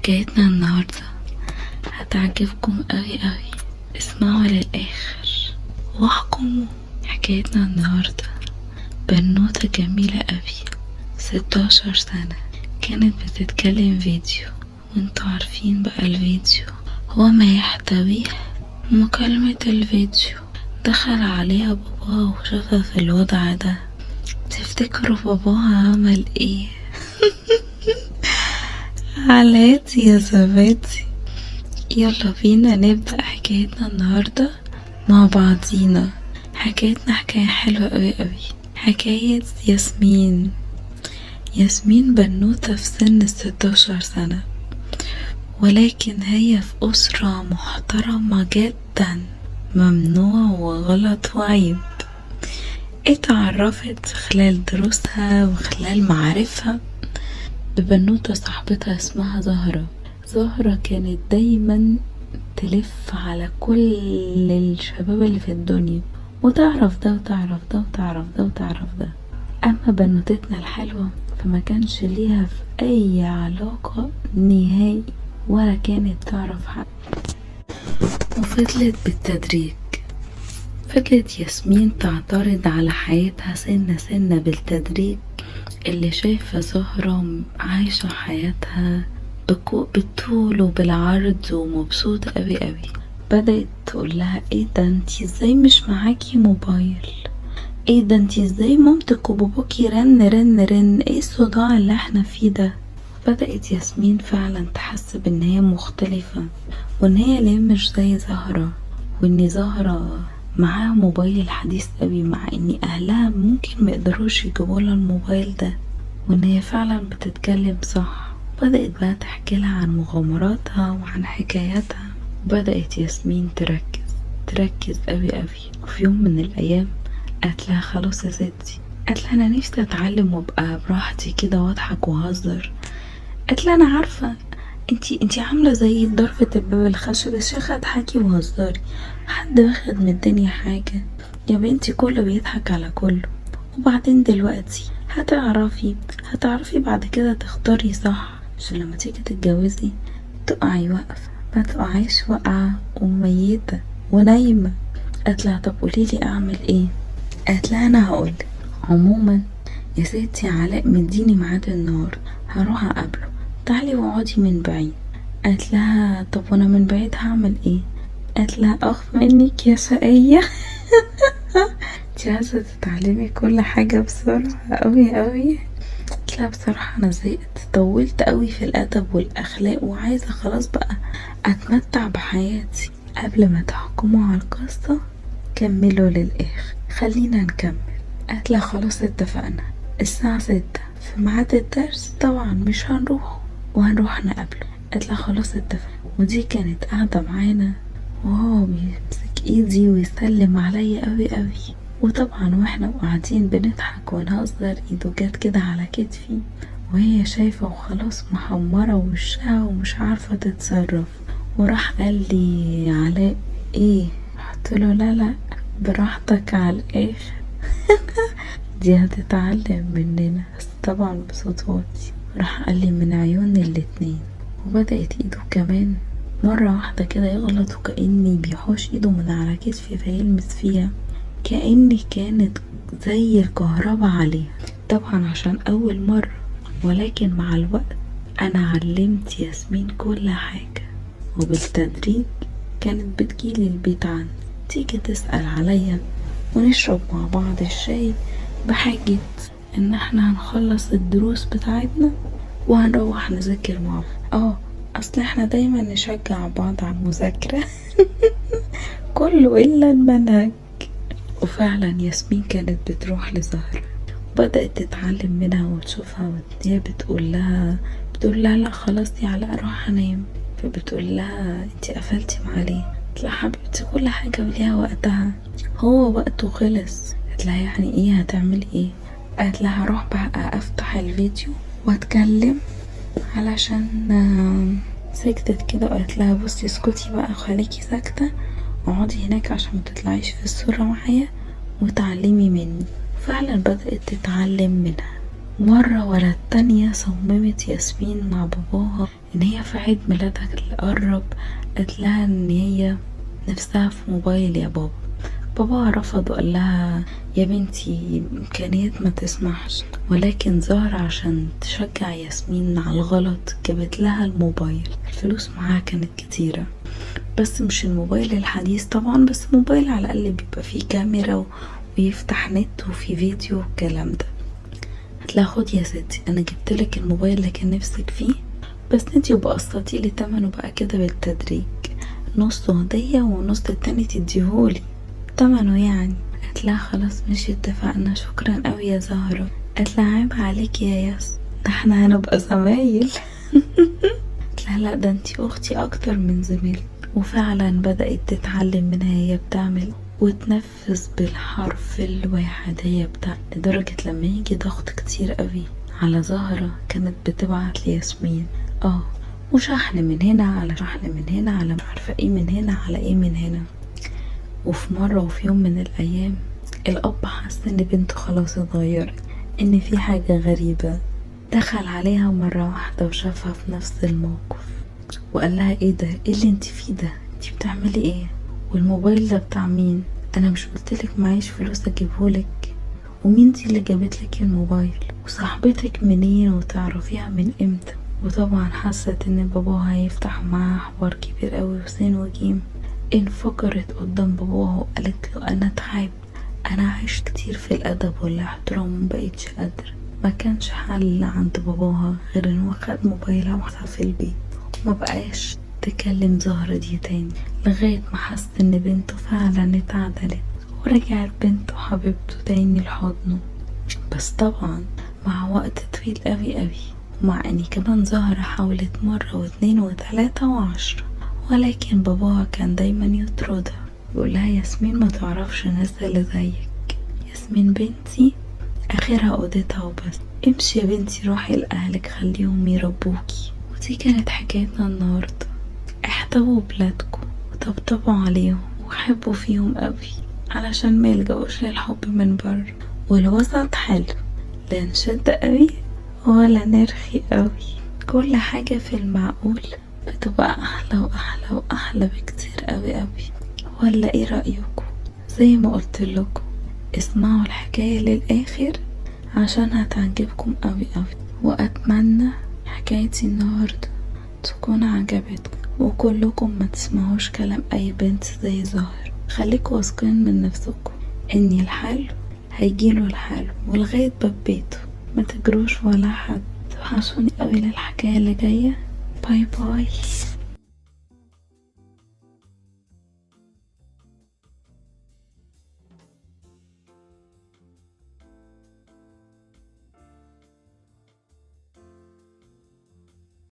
حكايتنا النهاردة هتعجبكم قوي قوي، اسمعوا للآخر واحكموا. حكايتنا النهاردة بنوتة جميلة قوي، 16 سنة، كانت بتتكلم فيديو، وانتوا عارفين بقى الفيديو هو ما يحتويه مكالمة الفيديو. دخل عليها باباها وشافها في الوضع ده. تفتكروا باباها عمل ايه؟ علاتي يا زبادي. يلا بينا نبدأ حكايتنا النهاردة مع بعضينا. حكايتنا حكاية حلوة قوي قوي، حكاية ياسمين. ياسمين بنوتة في سن 16 سنة، ولكن هي في أسرة محترمة جدا، ممنوع وغلط وعيب. اتعرفت خلال دروسها وخلال معارفها ببنوتة صاحبتها اسمها زهرة. زهرة كانت دايما تلف على كل الشباب اللي في الدنيا، وتعرف ده وتعرف ده وتعرف ده وتعرف ده. أما بنوتتنا الحلوة فما كانش ليها في أي علاقة نهائي، ولا كانت تعرف حد. وفضلت بالتدريج، فضلت ياسمين تعترض على حياتها سنة سنة بالتدريج، اللي شايفة زهرة عايشة حياتها بالطول وبالعرض ومبسوطة قوي قوي. بدأت تقول لها ايه ده، انتي ازاي مش معاكي موبايل؟ ايه ده، انتي ازاي مامتك وباباكي رن رن رن؟ ايه الصداع اللي احنا فيه ده؟ بدأت ياسمين فعلا تحس بان هي مختلفة، وان هي ليه مش زي زهرة، وان زهرة معاها موبايل حديث قوي مع ان اهلها ممكن ما يقدروش يجيبوا لها الموبايل ده، وان هي فعلا بتتكلم صح. بدأت بقى تحكي لها عن مغامراتها وعن حكاياتها. بدأت ياسمين تركز قوي قوي. وفي يوم من الايام قالت لها خلاص يا ستي، قالت لها انا نفسي اتعلم وابقى براحتي كده واضحك واهزر. قالت لها انا عارفه انتي عامله زي ضرفه الباب الخشب، يا شيخه اضحكي وهزري، حد واخد من الدنيا حاجه يا بنتي، كله بيضحك على كله. وبعدين دلوقتي هتعرفي بعد كده تختاري صح، عشان لما تيجي تتجوزي تقعي واقفه، ما تقعيش واقعه وميته ونايمه. قالت لها طب قوليلي اعمل ايه؟ قالت لها انا هقولك. عموما يا ستي علاء مديني ميعاد النهار، هروح اقابله، تعالي واقعدي من بعيد. قالت لها طب وانا من بعيد هعمل ايه؟ قالت لها اخ منك يا شقية، انتي عايزة تتعلمي كل حاجة بسرعة قوي قوي. قالت لها بصراحة انا زهقت، طولت قوي في الادب والاخلاق، وعايزة خلاص بقى اتمتع بحياتي. قبل ما تحكموا على القصة كملوا للاخر، خلينا نكمل. قالت لها خلاص اتفقنا، الساعة 6 في ميعاد الدرس، طبعا مش هنروح وهنروح نقابله. قالت لها خلاص اتفقنا. ودي كانت قاعدة معانا وهو بيمسك ايدي ويسلم عليا قوي قوي، وطبعا واحنا قاعدين بنضحك ونهزر ايده جت كده على كتفي، وهي شايفة وخلاص محمرة وشها ومش عارفة تتصرف. وراح قال لي علاء ايه؟ قلت له لا لا براحتك على الاخر، دي هتتعلم مننا، بس طبعا بصوت واطي. راح قال لي من عيون الاتنين. وبدأت ايده كمان مرة واحدة كده يغلط، وكأني بيحوش ايده من على كتفي فيلمس فيها، كأني كانت زي الكهرباء عليها، طبعا عشان اول مرة. ولكن مع الوقت انا علمت ياسمين كل حاجة، وبالتدريج كانت بتجيلي البيت عندي، تيجي تسأل عليا ونشرب مع بعض الشاي بحاجة ان احنا هنخلص الدروس بتاعتنا وهنروح نذاكر مع بعض. اصل احنا دايما نشجع بعض على المذاكرة كله الا المنهج. وفعلا ياسمين كانت بتروح لزهرة، وبدأت تتعلم منها وتشوفها، وهي بتقول لها لا خلاص يا علاء روح انام. فبتقول لها انتي قفلتي معاه ليه؟ قالت لها حبيبتي كل حاجة وليها وقتها، هو وقته خلص. قالت لها يعني ايه هتعملي ايه؟ قالت لها هروح بقى افتح الفيديو واتكلم علشان سكتت كده. وقالت لها بصي اسكتي بقى وخليكي ساكتة اقعدي هناك عشان ما تطلعيش في الصورة معايا وتعلمي مني. فعلا بدأت تتعلم منها. مرة ورا التانية صممت ياسمين مع باباها ان هي في عيد ميلادها اللي قرب قالت لها ان هي نفسها في موبايل يا بابا. باباها رفض وقال لها يا بنتي امكانيات ما تسمحش، ولكن زهرة عشان تشجع ياسمين على الغلط جابت لها الموبايل. الفلوس معاها كانت كتيرة، بس مش الموبايل الحديث طبعا، بس موبايل على الاقل بيبقى فيه كاميرا ويفتح نت وفي فيديو والكلام ده. قالت لها خد يا ستي انا جبتلك الموبايل اللي كان نفسك فيه، بس انتي وبقسطي لي تمنه بقى كده بالتدريج، نص هدية ونص التاني تديهولي تمنه يعني. قالت لها خلاص ماشي اتفقنا، شكرا قوي يا زهرة. قالت لها عيب عليكي يا ياس، ده احنا هنبقى زمايل. قالت لها لا ده انتي اختي اكتر من زميلتي. وفعلا بدأت تتعلم منها هي بتعمل وتنفذ بالحرف الواحد هي بتعمل، لدرجة لما يجي ضغط كتير قوي على زهرة كانت بتبعت لياسمين وشحن من هنا على شحن من هنا على مش عارفة ايه من هنا على ايه من هنا. وفي مرة وفي يوم من الأيام الأب حس إن بنته خلاص اتغيرت، إن في حاجة غريبة. دخل عليها مرة واحدة وشافها في نفس الموقف وقال لها ايه ده؟ ايه اللي انت فيه ده؟ انت بتعملي ايه؟ والموبايل ده بتاع مين؟ انا مش قلتلك معيش فلوس اجيبهولك؟ ومين دي اللي جابتلك الموبايل؟ وصاحبتك منين؟ وتعرفيها من امتى؟ وطبعا حست ان باباها هيفتح معاها حوار كبير قوي وسين وجيم. انفجرت قدام باباها وقالت له انا تعبت، انا عشت كتير في الادب والاحترام ومبقتش قادرة. ما كانش حل عند باباها غير انه خد موبايلها وحطها في البيت وما بقاش تكلم زهرة دي تاني، لغاية ما حس ان بنته فعلا اتعدلت ورجعت بنته حبيبته تاني لحضنه. بس طبعا مع وقت طويل قوي قوي، ومع ان كمان زهرة حاولت مرة واتنين وتلاتة وعشرة، ولكن باباها كان دايما يطردها يقولها ياسمين ما تعرفش الناس اللي زيك، ياسمين بنتي اخرها اوضتها وبس، امشي يا بنتي روحي لأهلك خليهم يربوكي. ودي كانت حكايتنا النهاردة. احتووا بلادكم وطبطبوا عليهم وحبوا فيهم قوي علشان ما يلجأوش للحب من بره. والوسط حلو، لا نشد قوي ولا نرخي قوي، كل حاجة في المعقول بتبقى احلى واحلى واحلى بكتير قوي قوي. ولا ايه رأيكم؟ زي ما قلت لكم اسمعوا الحكاية للآخر عشان هتعجبكم قوي قوي. واتمنى حكايتي النهاردة تكون عجبتكم، وكلكم ما تسمعوش كلام اي بنت زي زهر. خليكوا واثقين من نفسكم ان الحلو هيجيله الحلو ولغاية باب بيته، ما تجروش ولا حد. توحشوني قوي للحكاية اللي جاية. bye bye.